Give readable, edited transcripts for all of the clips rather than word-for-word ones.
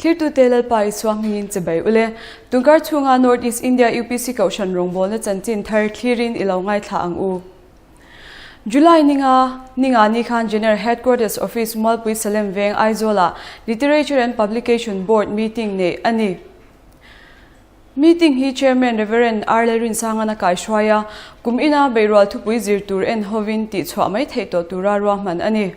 Thlirtute Lalpa Isua hmingin chibai ule. Tunkar chhunga North East India UPC Kohhran rawngbawlna chanchin thar thlirin i lo ngaithla ang u. July ninga ninga ni khan General Headquarters Office Mualpui Salem Veng Aizawlah Literature and Publication Board meeting neih a ni. Meeting hi Chairman Rev. R. Lalrinsangan a kaihruai a, kum ina beihrual thupui zir tur en hovin tihchhuah mai theih tawh tura ruahman a ni.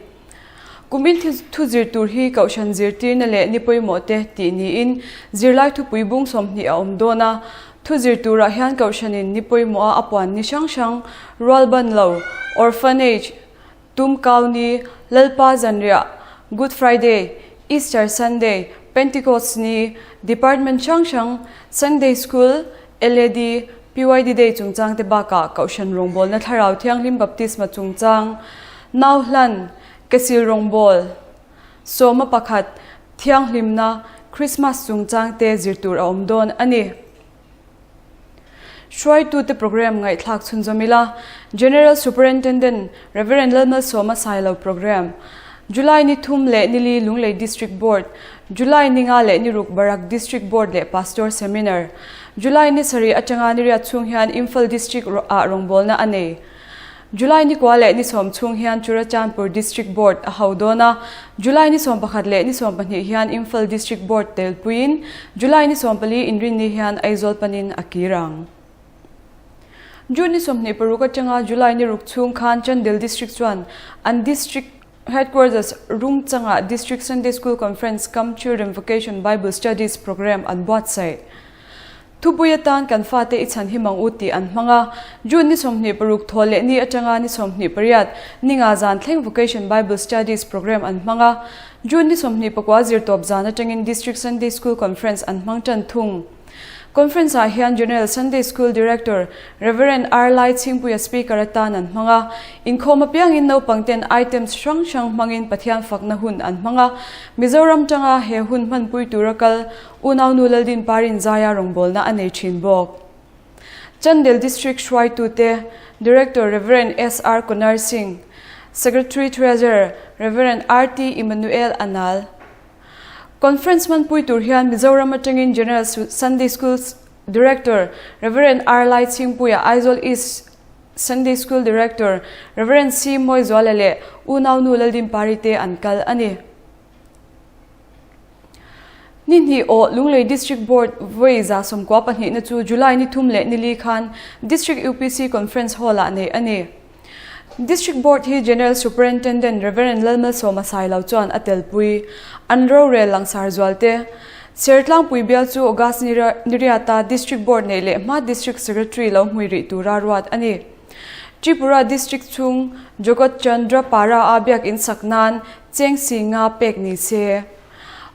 Kum in thu zir tur hi Kohhran zirtirna leh ni pawimawh te tih niin zirlai thupui bung 20 a awm dawn a. Thu zir turah hian Kohhranin ni pawimawha a puan ni hrang hrang, rualban lo, orphanage, Tum Kau Ni, Lalpa Zanriah, Good Friday, Easter Sunday, Pentecost Ni, Department hrang hrang, Sunday School, LAD, PYD Day chungchang te bakah Kohhran rawngbawlna Thlarau Thianghlim Baptisma chungchang, Nau Hlan, Kesil Rawngbâwl, Sawma pakhat, Thianghlimna, Christmas chungchang te zir tur a awm dawn a ni. Hruaitute programme ngaihthlak chhunzawm ila, General Superintendent Rev. Lalmalsawma Sailo Programme, July ni thum leh nili Lunglei District Board, July ni nga leh ni ruk Barak District Board leh Pastor Seminar, July ni sarih atanga ni riat chhung hian Imphal District ah rawngbawlna a nei. July ni kua leh ni sawm chhung hian Churachandpur District Board a ho dawn a, July ni 11 leh ni 12 hian Imphal District Board telpuiin July ni 14 inrinni hian Aizawl panin a kir ang. June ni 26 atanga July ni ruk chhung khan Chandel District chuan an District Headquarters Rungchangah District Sunday School Conference cum Children Vacation Bible Studies Programme an buatsaih. Thupui atan kan fate i chhan hi mang u tih an hmang a, June ni 26 thaw leh ni atanga ni 28 ni nga zan thleng Vocation Bible Studies Programme an hmang a, June ni 24 zirtawp zan atangin District Sunday School Conference an hmang tan thung. Conference ah hian General Sunday School Director Rev. R. Lai Chhingpuia Speaker atan an hmang a, inkhawm apiangin naupang ten items hrang hrang hmangin Pathian fakna hun an hmang a, Mizoram tanga he hun hmanpui tura kal Unaunu Laldin Parin zaia rawngbawlna a nei thin bawk. Chandel District hruaitute, Director Rev. SR Konar Singh, Secretary Treasurer Rev. RT Emmanuel Anal. Conference hmanpui tur hian Mizoram atangin General Sunday School Director Rev. R Lai Chhingpuia, Aizawl East Sunday School Director Rev. C Mawizuala leh Unaunu Laldin Pari te an kal a ni. Ni hnih aw Lunglei District Board vawi 92 na chu July ni thum leh nili khan District UPC Conference Hall-ah neih a ni. District Board hi General Superintendent Rev. Lalmalsawma Sailo chuan a telpui. An rorel langsar zualte Sertlangpui bial chu August ni riata District Board neih leh hma District Secretary lo hmui rih tura ruat a ni. Tripura District chhung Jagat Chandra Para-a biakinn sak nan Cheng si nga pek ni se.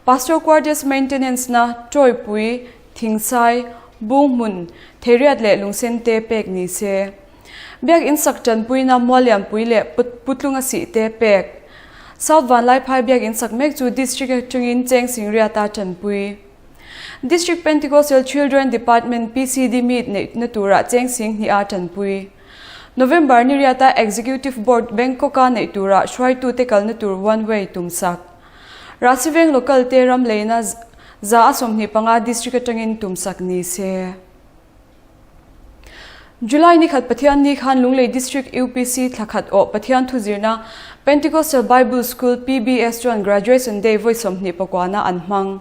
Pastor Quarters Maintenance na Tawipui, Thingsai, Bunghmun, Theiriat leh Lungsen te pek ni se. Biakinn sak tanpuina Muallianpui leh Putlunga sih te pek. South Vanlaiphai biakinn sak mek chu District atangin Cheng Singriata tanpui. District Pentecostal Children Department PCD Meet neihna turah Cheng Sing hniha tanpui. November ni riata Executive Board Bangkok-a neih turah hruaitute kalna tur one way tumsak. Rahsiveng local te ram leina 125 district atangin tumsak ni se. July ni khat Pathian ni khan Lunglei District UPC thlakhat awh Pathian thuzirna Pentecostal Bible School, PBS, chuan Graduation Day vawi 29 na an hmang.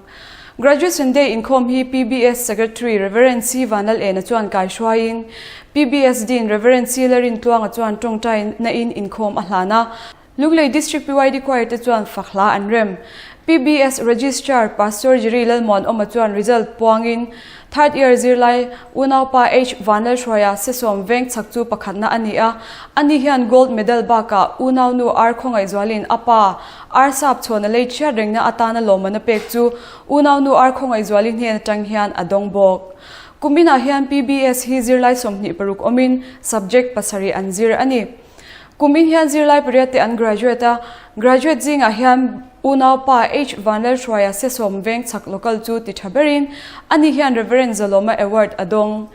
Graduation Day inkhawm hi PBS Secretary Rev. C. Vanlalena chuan kaihruaiin PBS Dean Rev. C. Lalrintluanga chuan tawngtai na in inkhawm a hlan a. Lunglei District PYD Choir te chuan fak hla an rem. PBS Registrar Pastor Jerry Lalmuanawma chuan result puangin Third year zirlai unaupa H Vanlalhruaia Sesawm veng chhak chu pakhatna a ni a, ani hian gold medal bakah unaunu Ar Khawngaihzualin a pa Ar Sap chhuahna lei chhiat rengna atana lawmman a pek chu unaunu Ar Khawngaihzuali hnen atang hian a dawng bawk. Kum inah hian PBS hi zirlai 26 awmin subject pasarih an zir a ni. Kum in hian zirlai pariat te an graduate a, graduate zingah hian unaupa H Vanlalhruaia Sesawm veng chhak local chu ti tha berin ani hian Reverend Zalawma Award a dawng.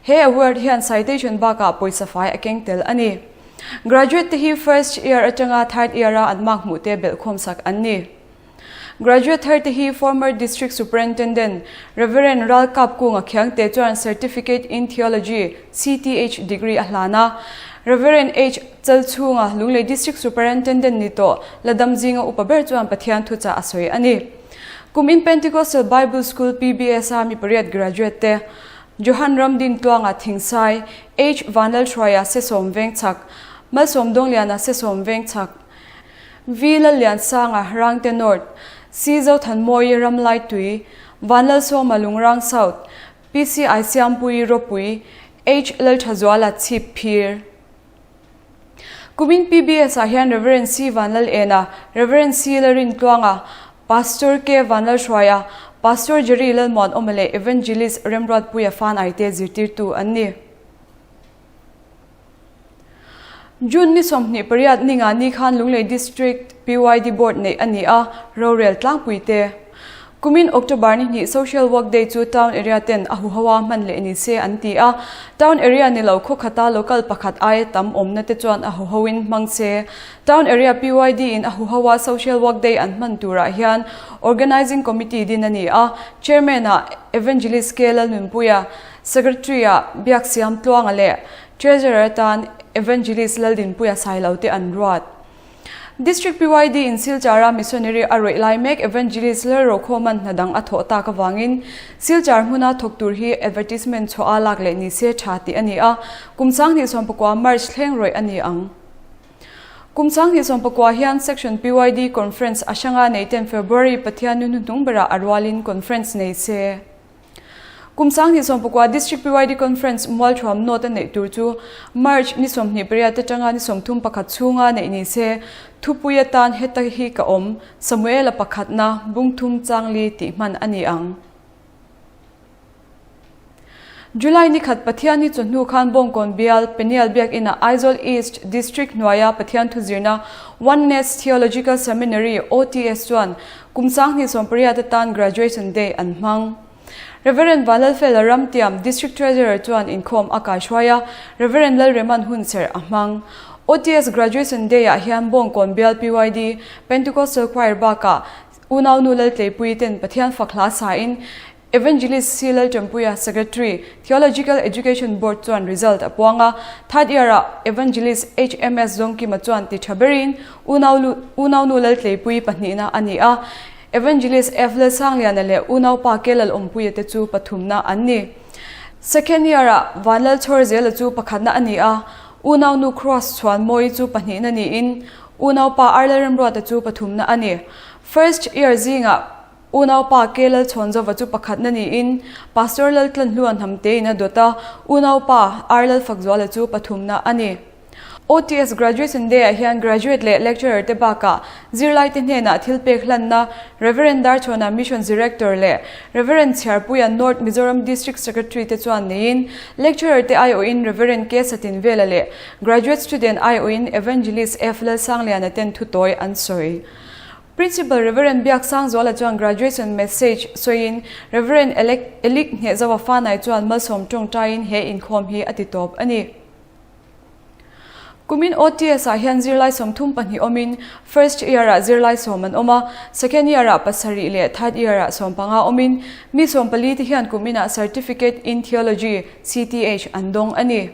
He award hian citation bakah pawisa fai a keng tel a ni. Graduate te hi first year atanga third year a an mark hmuh te belhkhawm sak an ni. Graduate thar te hi former District Superintendent Rev. Ralkapkunga Khiangte chuan Certificate in Theology, CTH, degree a hlan a. Rev. H. Chalchhunga Lunglei District Superintendent ni tawh Ladam zinga upa ber chuan Pathian thuchah a sawi a ni. Kum in Pentecostal Bible School, PBS, a mi pariat graduate te Johan Ramdin Tluanga Thingsai, H. Vanlalhruaia Sesawm Vengchhak, Malsawm Dawngliana Sesawm Vengchhak, V. Lalliansanga Rangte North, C. Zothanmawii Ramlaitui, Vanlalsawma Lungrang South, PCI Siampuii Ropui, H. Lalthazuala Chhipphir. Kumin PBS ah hian Rev. C. Vanlalena, Rev. C. Lalrintluanga, Pastor K. Vanlalhruaia, Pastor Jerry Lalmuanawma leh Evangelist Remruatpuia Fanaite zirtirtu an ni. June ni 28 ninga ni khan Lunglei District PYD Board neih a ni a, rorel tlangpui te. Kumin October ni hnih Social Work Day chu Town Area ten a huho a hman leh ni se an ti a, Town Area ni lo khaw khata local pakhat aia tam awmna te chuan a huho in hmang se. Town Area PYD in a huho a Social Work Day an hman turah hian Organising Committee din a ni a, Chairman ah Evangelist K Lalnunpuia, Secretary ah Biaksiam Tluanga leh Treasurer atan Evangelist Laldinpuia Sailo te an ruat. District PYD in Silchar-a missionary a rawih lai mek Evangelist Lalrokhawma'n hna dang a thawh tak avangin Silchar hmuna thawk tur hi advertisement chhuah a lak leh ni se tha tih a ni a, kum 2019 March thleng rawih a ni ang. Kum 2019 hian Section PYD Conference a hranga nei ten February Pathian nu hnuhnung berah a rualin conference nei se. Kum 2019 District PYD Conference Mualthuam Note a neih tur chu March ni 28 atanga ni 31 chhunga neih ni se, thupui atan heta hi ka awm, Samuela pakhatna, bungthum changli tih hman a ni ang. July ni khat Pathian hi chawhnu khan Bawngkawn bial Peniel Biakinah Aizawl East District hnuaia Pathian thuzirna Oneness Theological Seminary, OTS, chuan Kum 2018 atan Graduation Day an hmang. Rev. Vanlalfela Ramtiam, District Treasurer chuan inkhawm a kaihruai a, Rev. Lalreman hunserh a hmang. OTS Graduation Day-ah hian Bawngkawn bial PYD, Pentecostal Choir bakah Unaunu Laltleipui ten Pathian fak hla sain Evangelist C. Lalṭanpuia, Secretary, Theological Education Board chuan result a puang a. Third year-ah Evangelist HMS Zawngkima chuan ti ṭha berin Unaunu Laltleipui pahnihna a ni a. Evangelist F. Lalsangliana leh Unaupa K. Lalawmpuia te chu pathumna an ni. Second year-ah Vanlalchhawrzela chu pakhatna a ni a, Unaunu Cross Chhuanmawii chu pahnihna niin Unaupa R. Lalremruata chu pathumna a ni. First year zingah Unaupa K. Lalchhawnzova chu pakhatna niin Pastor Laltlanhlua Hnamtein a dawt a, Unaupa R. Lalfakzuala chu pathumna a ni. OTS Graduation Day-ah hian graduate leh lecturer te bakah zirlaite hnenah thil pek hlanna Rev. Darchhawna Missions Director leh Rev. Chhiarpuia North Mizoram District Secretary te chuan neiin lecturer te aiawhin Rev. K. Satinvela leh graduate student aiawhin Evangelist F. Lalsangliana ten thutawi an sawi. Principal Rev. Biaksangzuala chuan graduation message sawiin Rev. Elik Hnehzawa Fanai chuan malsawm tawngtaiin he inkhawm hi a ti tawp a ni. Kumin OTS ah hian zirlai 32 awmin first year ah zirlai sawm an awm a, second year ah pasarih leh third year ah 15 awmin mi 14 te hian kuminah Certificate in Theology, CTH, an dawng a ni.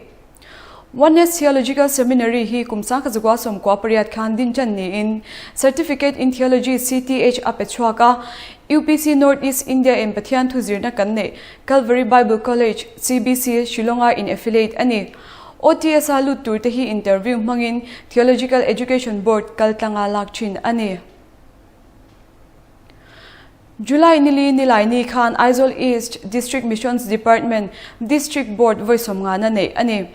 Oneness Theological Seminary hi kum 1998 khan din tan niin Certificate in Theology, CTH, a pe chhuak a. UPC North East India in Pathian thu zirna kan neih Calvary Bible College, CBC, Shillong-a in affiliate a ni. OTS-a lut turte hi interview hmangin Theological Education Board kal tlanga lak thin a ni. July nili Nilaini khan Aizawl East District Missions Department District Board vawi sawmngana neih a ni.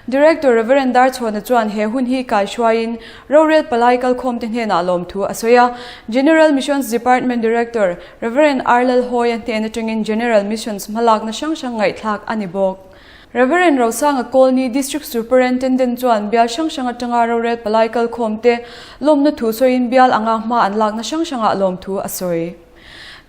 Director Rev. Darchhawna chuan he hun hi kaihruaiin rorel palai kalkhawmte hnenah lawmthu a sawi a. General Missions Department Director Rev. R. Lalhawia hnen atangin General Missions hmalakna hrang hrang ngaihthlak a ni bawk. Rev. Rosanga Kawlni District Superintendent chuan bial hrang hrang atanga rorel palai kalkhawmte lawmna thu sawiin bial anga hma an lakna hrang hrangah lawmthu a sawi.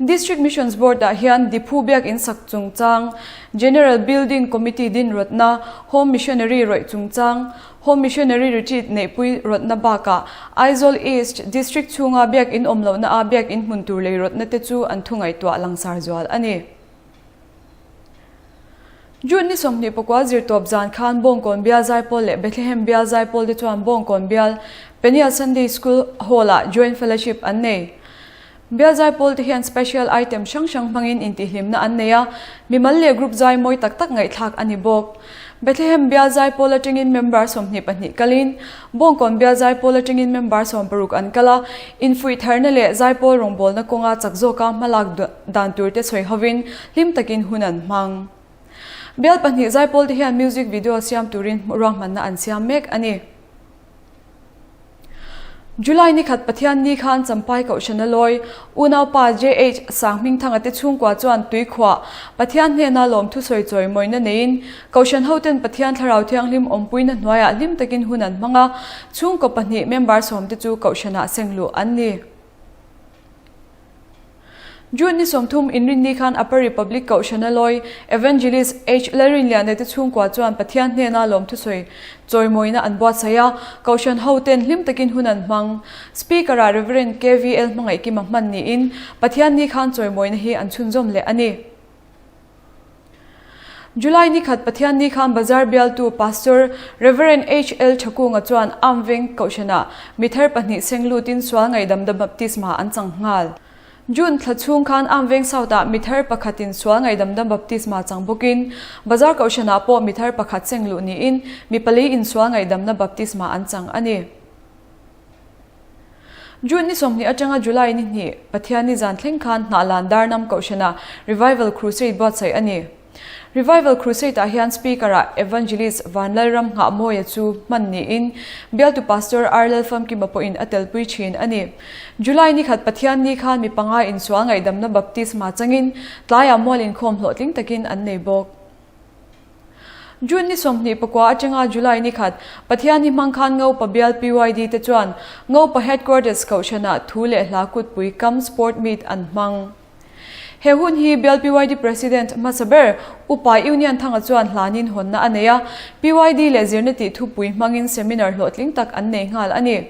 District Missions Board-ah hian Diphu Biakinn sak chungchang, General Building Committee din rawtna, Home Missionary rawih chungchang, Home Missionary Retreat neihpui rawtna bakah Aizawl East District chhunga biakinn awm lohna a biakinn hmun tur lei rawtna te chu an thu ngaihtuah langsar zual a ni. June ni 24 zirtawp zan khan Bawngkawn Bial Zaipawl leh Bethlehem Bial Zaipawl te chuan Bawngkawn Bial Peniel Sunday School Hall-ah Joint Fellowship an nei. Bial Zaipawl te hian special item hrang hrang hmangin intihhlimna an nei a, mimal leh group zai mawi tak tak ngaihthlak a ni bawk. Bethlehem Bial Zaipawl atangin member 22 kalin, Bawngkawn Bial Zaipawl atangin member 60 an kal a, infuih tharna leh zaipawl rawngbawlna kawnga chak zawka hmalak dan turte sawi hovin hlim takin hun an hmang. Bial pahnih zaipawl te hian music video siam turin ruahmanna an siam mek a ni. July ni khat Pathian ni khan Champhai Kohhrana lawi unaupa JH Sanghmingthanga te chhungkua chuan tuikhuah Pathian hnena lawmthu sawi chawi mawina neiin Kohhran hoten Pathian Thlarau Thianghlim awmpuina hnuaiah hlim takin hun an hmang a, chhungkaw pahnih member sawmte chu Kohhranah sengluh an ni. June ni 30 inrinni khan Upper Republic Kohhrana lawi Evangelist H. Lalrinliana te chhungkua chuan Pathian hnena lawmthu sawi chawimawina an buatsaih a, Kohhran hoten hlim takin hun an hmang. Speaker-ah Rev. KVL Hmangaihkima hman niin Pathian ni khan chawimawina hi an chhunzawm leh a ni. July ni khat Pathian ni khan Bazar bialtu Pastor Rev. HL Thakunga chuan Amveng Kohhranah mithar pahnih seng lutin sual ngaihdam da baptisma an chang nghal. June thla chhung khan Amveng South-ah mithar pakhatin sual ngaihdam da baptisma chang bawkin Bazar Kohhranah pawh mithar pakhat seng luh niin mi pali in sual ngaihdamna baptisma an chang a ni. June ni 20 atanga July ni hnih, Pathianni zan thleng khan Hnahlan Darnam Kohhranah Revival Crusade buatsaih a ni. Revival Crusade-ah hian Speaker-ah Evangelist Vanlalram Nghahmawia chu hman niin bialtu Pastor R. Lalfamkima pawhin a telpui thin a ni. July ni khat Pathianni khan mi panga insual ngaihdamna baptisma changin tlaiah mual inkhawm hlawhtling takin an nei bawk. June ni 24 atanga July ni khat, Pathianni hmang khan Ngopa bial PYD te chuan Ngopa Headquarters Kohhranah thu leh hla kutpui kam Sport Meet an hmang. He hun hi bial PYD President hmasa ber Upa Union Thanga chuan hlanin hawnna a nei a, PYD leh zirna tih thupui hmangin seminar hlawhtling tak an nei nghal a ni.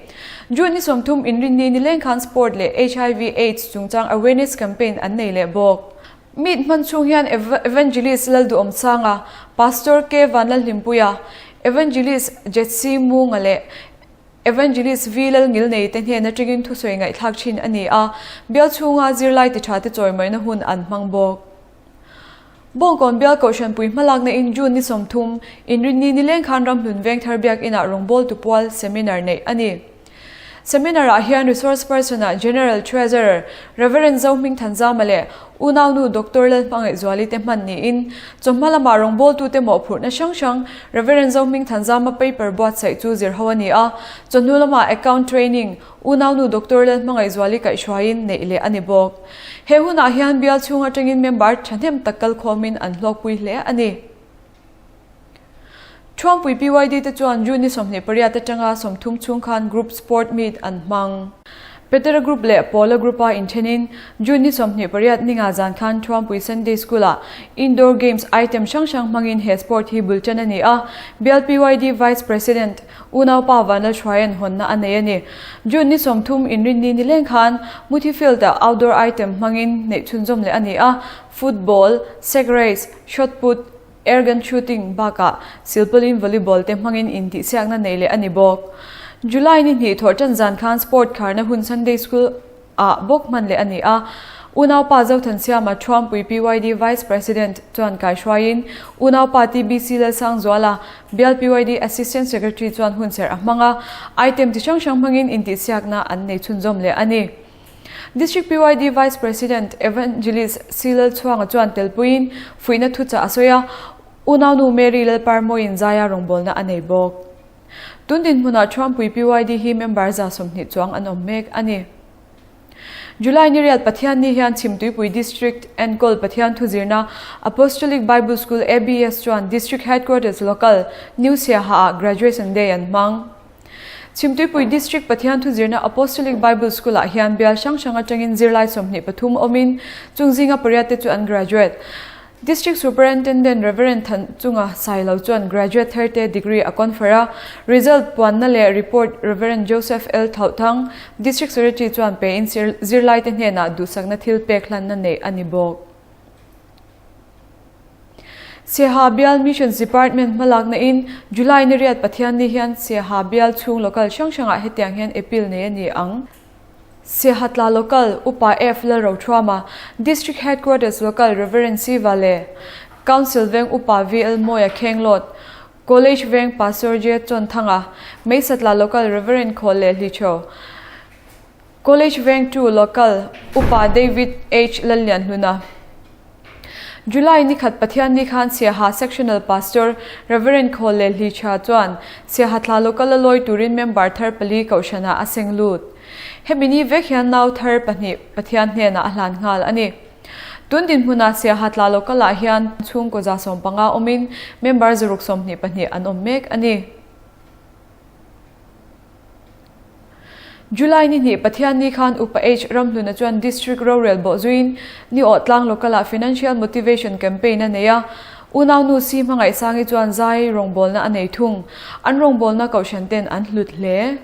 June ni 30 inrinni nileng khan Sport leh HIV Aids chungchang awareness campaign an nei leh bawk. Meet hman chhung hian Evangelist Lalduhawmsanga, Pastor K Vanlalhlimpuia, Evangelist Jetsy Munga leh Evangelist V Lalngilnei te hnen atangin thusawi ngaihthlak thin a ni a, bial chhunga zirlai ti tha te chawimawina hun an hmang bawk. Bawngkawn bial Kohhranpui hmalakna in June ni 30, Inrinni nileng khan Ramhlun Vengthar Biakinah rawngbawltu pual seminar neih a ni. Seminar-ah hian Resource Person-ah General Treasurer Rev. Zohming Thanzama leh unaunu Doctor Lalhmangaihzuali te hman niin, chawhma lamah rawngbawltute mawhphurhna hrang hrang Rev. Zohming Thanzama paper buatsaih chu zirho a ni a, chawhnu lamah Account Training unaunu Doctor Lalhmangaihzuali kaihhruaiin neih leh a ni bawk. He hunah hian bial chhung atangin member thahnem tak kalkhawmin an hlawkpui hle a ni. Thuampui PYD te chuan June ni 28 atanga 30 chhung khan Group Sport Meet an hmang. Petera Group leh Paula Group-a inthenin June ni 28 ninga zan khan Thuampui Sunday School-ah Indoor Games item hrang hrang hmangin he sport hi bul tan a ni a, Bial PYD Vice President Unaupa Vanlalhruaia'n hawnna a nei a ni. June ni 30 inrinni nileng khan Muthi Field-ah outdoor item hmangin neih chhunzawm leh a ni a, Football, Sack Race, Shot Put, Airgun shooting bakah silpawlin volleyball te hmangin intihsiakna nei leh a ni bawk. July ni hnih thawh tan zan khan sport kharna hun Sunday School ah bawk hman leh a ni a. Unaupa Zothansiama Thuampui PYD Vice President chuan kaihruaiin Unaupa TBC Lalsangzuala, Bial PYD Assistant Secretary chuan hunserh a hmang a, item chi hrang hrang hmangin intihsiakna an nei chhunzawm leh a ni. District PYD Vice President Evangelist C Lalchhuanga chuan telpuiin fuihna thuchah a sawi a, unaunu Mary Lalparmawiin zaia rawngbawlna a nei bawk. Tun dinhmunah Thuampui PYD hi member 120 chuang an awm mek a ni. July ni riat Pathianni hian Chhimtuipui District enkawl Pathian thuzirna Apostolic Bible School ABS chuan District Headquarters Local New Siaha-ah Graduation Day an hmang. Chhimtuipui District Pathian Thuzirna Apostolic Bible School ah hian bial hrang hrang atangin zirlai 23 awmin chung zinga pariat te chu an graduate. District Superintendent Rev. Thanchunga Sailo chuan graduate thar te degree a confer a, result puanna leh report Rev. Joseph L. Thauhthang, District Secretary chuan pe in zirlai te hnenah duhsakna thil pek hlanna neih a ni bawk. Siaha Bial Missions Department hmalakna in July ni riat Pathianni hian Siaha Bial chhung local hrang hrangah hetiang hian appeal nei a ni ang. Siahatla Local Upa F Lalrothuama, District Headquarters Local Rev C Vale, Council Veng Upa VL Mawia Khenglawt, College Veng Pastor J Chawnthanga, Meisatla Local Rev Khawl leh Hlichho, College Veng ii Local Upa David H Lallianhluna. July ni khat Pathianni khan Siaha Sectional Pastor Rev. Khawl leh Hlichha chuan Siaha thla local a lawi turin member thar pali kohhranah a seng lut. Hemi ni vek hian nau thar pahnih Pathian hnenah a hlan nghal a ni. Tun dinhmunah Siaha tla local ah hian chhungkaw 150 awmin member 122 an awm mek a ni. July ni hnih Pathianni khan Upa H Ramhluna chuan District rorel bawhzuiin ni awh tlang local-ah Financial Motivation Campaign a nei a, unaunu Si Hmangaihsangi chuan zai rawngbawlna a nei thung. An rawngbawlna kohhran ten an hlut hle.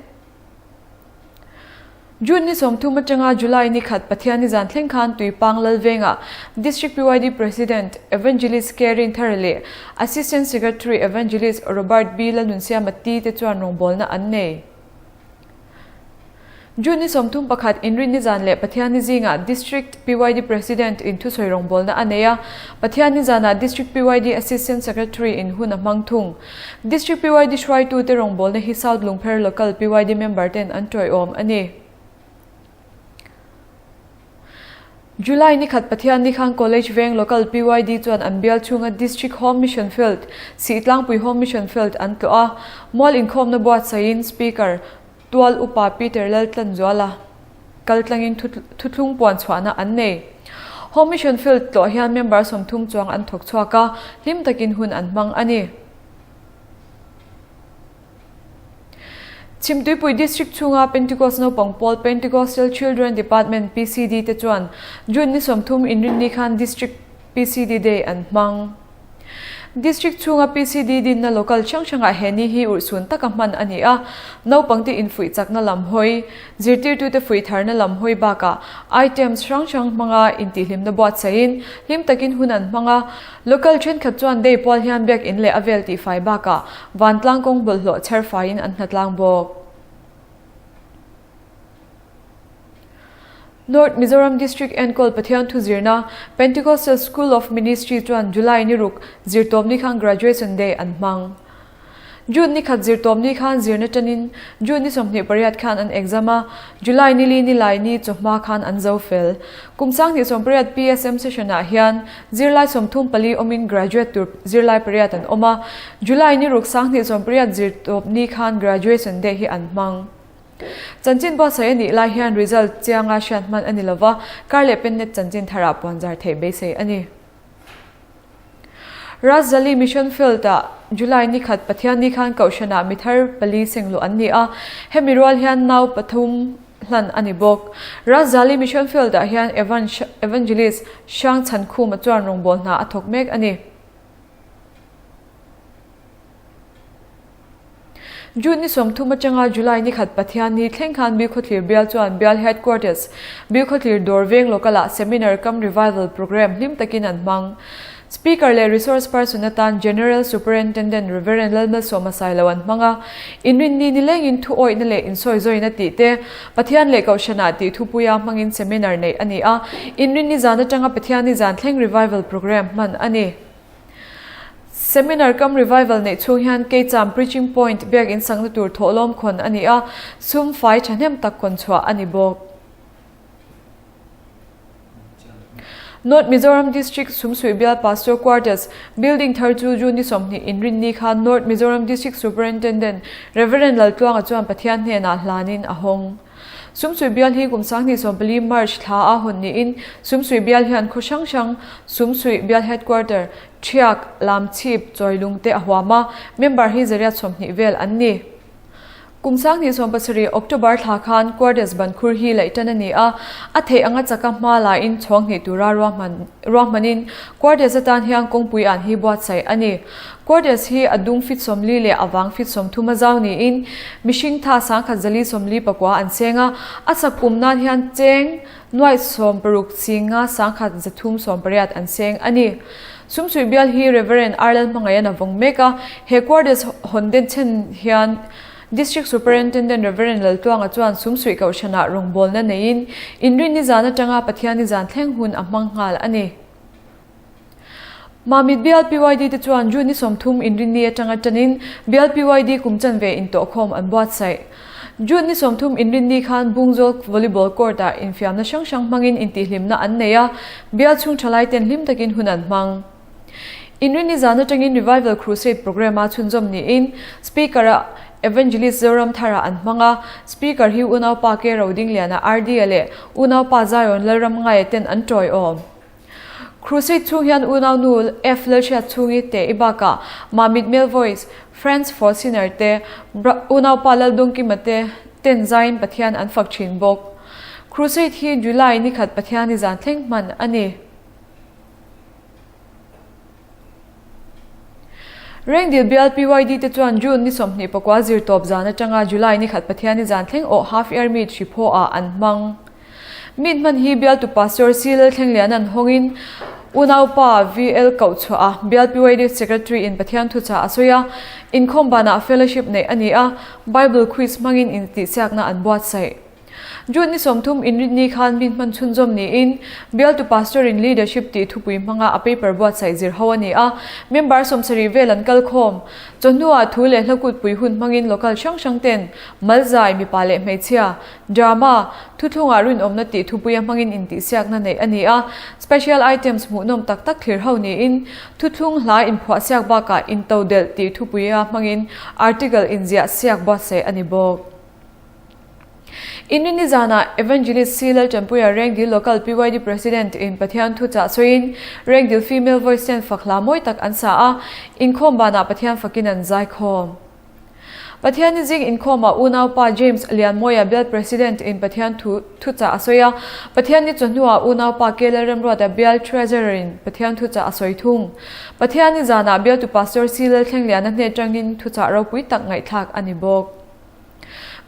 June ni 30 atanga July ni khat Pathianni zan thleng khan Tuipang Lalvengah District PYD President Evangelist Kerin Thara leh Assistant Secretary Evangelist Robert B Lalnunsiama Ti te chuan rawngbawlna an nei. June ni 31 Inrinni zan leh Pathianni zingah District PYD President in thusawi rawngbawlna a nei a, Pathianni zanah District PYD Assistant Secretary in hun a hmang thung. District PYD hruaitute rawngbawlna hi South Lungpher Local PYD member ten an tawiawm a ni. July ni khat Pathian ni khan College Veng Local PYD chuan an bial chhunga District Home Mission Field, Sihtlangpui Home Mission Field an tlawh a, mual inkhawmna buatsaihin Speaker Tual Upa Peter Laltlanzuala kaltlangin thuthlung puan chhuahna an nei. Home Mission Field tlawh hian member 30 chuang an thawk chhuak a, hlim takin hun an hmang a ni. Chhimtuipui District chhunga Pentecost naupang pawl Pentecostal Children Department, PCD, te chuan June ni 30 inrinni khan District PCD Day an hmang. District chhunga PCD dinna local hrang hrangah he ni hi urhsun taka hman a ni a, naupangte infuih chakna lam hawi, zirtirtute fuih tharna lam hawi bakah items hrang hrang hmanga intihhlimna buatsaihin hlim takin hun an hmang a. Local thenkhat chuan day pual hian biakinn leh a vel tihfai bakah vantlang kawng bawlhhlawh chher faiin an hnatlang bawk. North Mizoram District enkawl Pathian thu zirna Pentecostal School of Ministry chuan July ni ruk zirtawpni khan Graduation Day an hmang. June ni khat zirtawpni khan zirna tanin June ni 28 khan an exam a, July ni li ni lai ni chawhma khan an zo fel. Kum 2018 PSM session ah hian zirlai 34 awmin graduate tur zirlai pariat an awm a, July ni ruk 2018 zirtawpni khan Graduation Day hi an hmang. Chanchin buatsaih a nih lai hian result chianga hriat hman a ni lova, kar leh pennet chanchin tharah puanzar theih beisei a ni. Rajzali Mission Field-ah July ni khat Pathianni khan Kohhranah mi thar pali sengluh an ni a, hemi rual hian nau pathum hlan a ni bawk. Rajzali Mission Field-ah hian Evangelist Hrang Chhankhuma chuan rawngbâwl hna a thawk mek a ni. June ni 30 atanga July ni khat Pathianni thleng khan Bilkhawthlir Bial chuan Bial Headquarters, Bilkhawthlir Dawr Veng Local-ah Seminar cum Revival Programme hlim takin an hmang. Speaker leh Resource Person atan General Superintendent Rev. Lalmalsawma Sailo an hmang a. Inrinni nilengin thu awihna leh insawizawiina tih te, Pathian leh Kohhranah tih thupuia hmangin seminar neih a ni a. Inrinni zan atanga Pathianni zan thleng Revival Programme hman a ni. Seminar cum revival neih chhung hian Keicham Preaching Point biakinn sakna tur thawhlawm khawn a ni a, sum fai thahnem tak kawn chhuah a ni bawk. North Mizoram District Sumsuih Bial Pastor Quarters Building thar chu June ni 20 inrinni khan North Mizoram District Superintendent Rev. Laltluanga chuan Pathian hnenah hlanin a hawng. Sumsuih bial hi kum 2014 March thla a hawn niin Sumsuih bial hian khaw hrang hrang Sumsuih bial headquarter, Thiak, Lamchhip, Chawilung te a huam a, member hi 120 vel an ni. Kum 2017 October thla khan Quarters ban khur hi laih tan a ni a, a theih anga chaka hma laiin chhawng hnih tura ruahmanin Quarters atan hian kawngpui an hi buatsaih a ni. Quarters hi a dung fit 40 leh a vang fit 30 a zau niin mihring tha 1044 an cheng a, a chak kum nan hian cheng nuaih 60 chinga 1380 an cheng a ni. Sumsuih bial hi Rev. R. Lalhmangaihan a vawng mek a, he Quarters hawn den chhen hian District Superintendent Rev. Laltuanga chuan Sumsuih Kohhranah rawngbawlna neiin Inrinni zan atanga Pathianni zan thleng hun a hmang nghal a ni. Mamit Bial PYD te chuan June ni 30 Inrinni atanga tanin Bial PYD kum chanve intawhkhawm an buatsaih. June ni 30 Inrinni khan Bungzawl Volleyball Court-ah infiamna hrang hrang hmangin intihhlimna an nei a, bial chhung thalai ten hlim takin hun an hmang. Inrinni zan atangin Revival Crusade Programme-a chhunzawm niin Speaker-ah Evangelist Zoramthara an hmang a, Speaker hi Unaupa K Rodingliana RD-a leh Unaupa Zion Lalramngaia ten an tawiawm. Crusade chhung hian unau nu F Lalhriat chhungi te i bakah Mamit Male Voice, Friends for Sinner te, unaupa Laldawngkima te ten zaiin Pathian an fak thin bawk. Crusade hi July ni khat Pathiani zan thleng hman a ni. Rengdil bial PYD te chuan June ni 24 zirtawp zan atanga July ni khat Pathiani zan thleng awh Half Year Meet hriphaw ah an hmang. Meet hman hi bialtu Pastor C Lalthlenglian an hawngin unaupa VL Kohchhuah a bial PYD Secretary in Pathian thuchah a sawi a, inkhawm banah fellowship neih a ni a, Bible quiz hmangin intihsiakna an buatsaih. June ni 30 inrinni khan meet hman chhunzawm niin bialtu Pastor in Leadership tih thupui hmanga a paper buatsaih zir ho a ni a, member 70 vel an kalkhawm. Chawhnuah thu leh hla kutpui hun hmangin local hrang hrang ten malzai, mipa leh hmeichhia, Drama, Thuthlungah rinawmna tih thupuia hmangin intihsiakna neih a ni a, special items hmuhnawm tak tak thlir ho niin, thuthlung hla inphuahsiak bakah intodelh tih thupuia hmangin article inziah siak buatsaih a ni bawk. Inrinni zanah Evangelist C. Laltanpuia Rengdil Local PYD President in Pathian thuchah sawiin Rengdil Female Voice ten fak hla mawi tak an sa a, inkhawm banah Pathian fakin an zaikhawm. Pathian zing inkhawmah unaupa James Lianmawia bial President in Pathian thu thuchah a sawi a, Pathian ni chawhnuah unaupa K Lalremruata bial Treasurer in Pathian thuchah a sawi thung. Pathian ni zanah bialtu Pastor C Lalthlengliana hne tangin thuchah ropui tak ngaihthlak a ni bawk.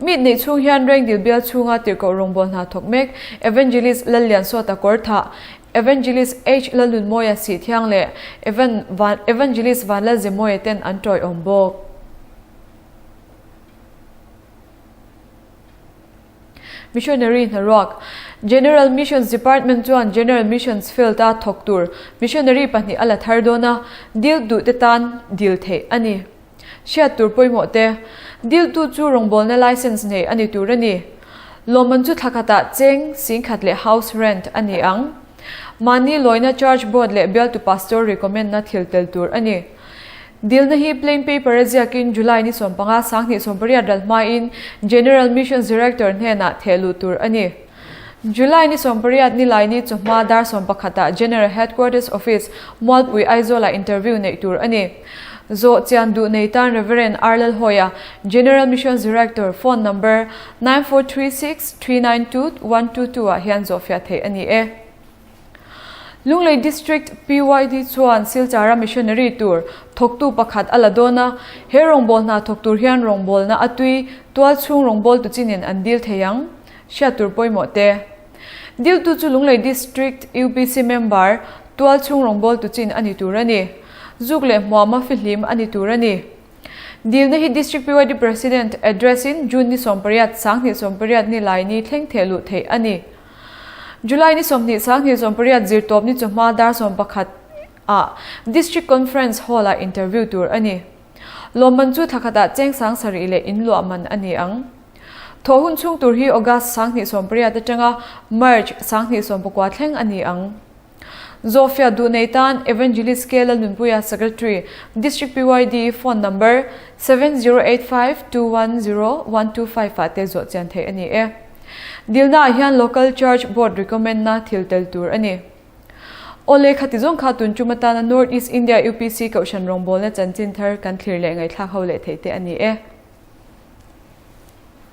Meet neih chhung hian Rengdil bial chhunga tirhkoh rawngbâwl hna thawk mek Evangelist Lalliansawta Kawrthah, Evangelist H Lalnunmawia Sihthiang leh Evan Van Evangelist Vanlalzemawia ten an tawiawm bawk. Missionary hnaruak General Missions Department chuan General Missions Field-a thawk tur missionary pahnih a la thar dawn a, dil duhte tan dil theih a ni. Hriat tur pawimawh te, Diltu chu rawngbawlna license nei a ni tur a ni. Lawmman chu thla khatah cheng, singkhat leh house rent a ni ang. Mahni lawina church board leh bialtu pastor recommend na thil tel tur a ni. Dilna hi plain paper a ziakin July ni 15 2018 ral hmain General Missions Director hnenah thehluh tur a ni. July ni 18 Nilaini chawhma dar 11 ah General Headquarters Office, Mualpui Aizawl ah interview neih tur a ni. Zawh chian duh nei tan Rev. R Lalhawia, General Missions Director, phone number, 9436 392 122 ah hian zawhfiah theih a ni e. Lunglei District PYD chuan Silchara Missionary tur thawktu pakhat a la dawn a, he rawngbâwl hna thawk tur hian rawngbâwlna a tui tualchhung rawngbâwltu chinin an dil thei ang. Hriat tur pawimawh te. Diltu chu Lunglei District UPC member tualchhung rawngbâwltu chin a ni tur a ni. Zuk leh hmuama fihlim a ni tur a ni. Dilna hi District PYD President address in June ni 18, 2018 ni lai ni thleng theh luh theih a ni. July ni 20, 2018 zirtawp ni chawhma dar 11 ah District Conference Hall ah interview tur a ni. Lawmman chu thla khatah cheng 7000 leh in luah man a ni ang. Thawh hun chhung tur hi August 2018 atanga March 2019 thleng a ni ang. Zawhfiah duh nei tan Evangelist K Lalnunpuia Secretary, District PYD, Phone number, 7085210125 ah te zawh chian theih a ni e. Dilna ah hian Local Church Board recommend na thil tel tur a ni. Awle khati zawng kha tun tum atana North East India UPC Kohhran rawngbawlna chanchin thar kan thlir leh ngaihthlak ho leh theih te a ni e.